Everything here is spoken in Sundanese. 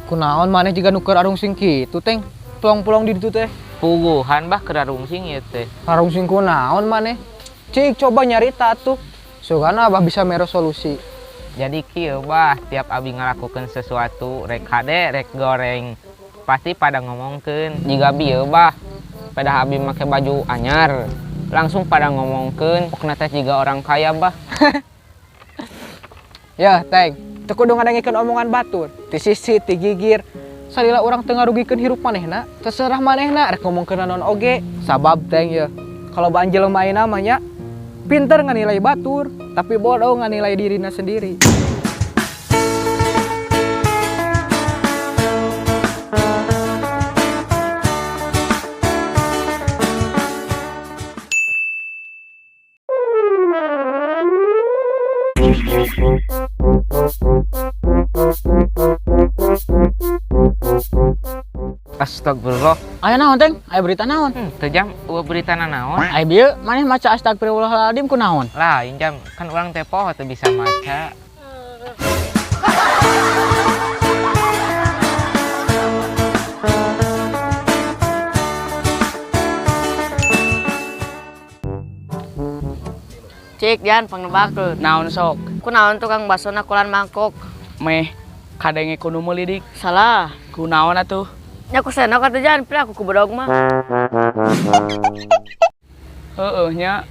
Kunaon maneh jiga nu keur arungsing kitu, Teng? Pelong-pelong di ditu teh. Puguhan, Bah, keur arungsing ieu teh. Arungsing kunaon maneh? Cik, coba nyarita tuh. Sugana Abah bisa mere solusi. Jadi kieu, Bah, tiap abi ngalakukeun sesuatu rek hade rek goreng pasti pada ngomongkeun. Jiga bieu, Bah, pada abi make baju anyar langsung pada ngomongkeun pokna teh jiga orang kaya, Bah. Ya, Teng. Teu kudu ngadengikeun omongan batur. Ti sisi, ti gigir. Salila urang teu ngarugikeun hirup manehna, terserah manehna rek ngomongkeun naon oge. Sabab, Teng, ya. Kalau ban jelema ayeuna mah nya pinter nganilai batur, tapi bodoh nganilai dirina sendiri. Astagfirullah. Aya naon, Teng? Aya berita naon? Teu, Jam, euweuh berita naon. Aya bieu maneh maca astagfirullahaladzim kunaon? Lain, Jam, kan urang teh poho teu bisa maca. Cik, Jan, pangnebakkeun. Naon sok? Kunaon tukang basona kulan mangkok? Meh kadenge ku nu meulidik. Salah. Kunaon atuh? Nya ku sendok atuh, Jan, pira aku ku bedog mah. Heeh nya.